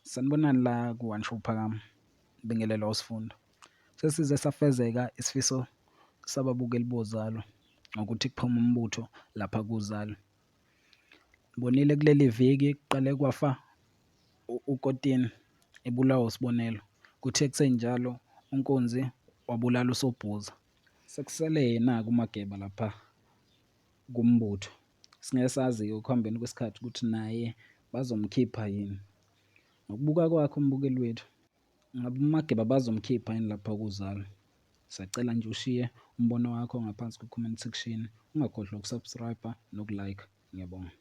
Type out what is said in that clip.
Sanibonani la ku-One Show Phakama, ngibingelele uSifundo. Sesize safezeka isifiso sababukeli boZalo ngokuthi kuphume umbutho lapha kuZalo. Ngibonile kuleli viki kuqale kwafa uKotini ebulawa uSibonelo. Kuthe kusenjalo uNkunzi wabulala uSobhuza. Sekusele yena-ke uMageba lapha kumbutho. Singeke sazi-ke ekuhambeni kwesikhathi ukuthi naye bazomkhipha yini. Ngokubuka kwakho mbukeli wethu, ngabe uMageba bazomkhipha yini lapha kuZalo? Siyacela nje ushiye umbono wakho ngaphansi kwi-comment section, ungakhohlwa uku-subscribe noku-like. Ngiyabonga.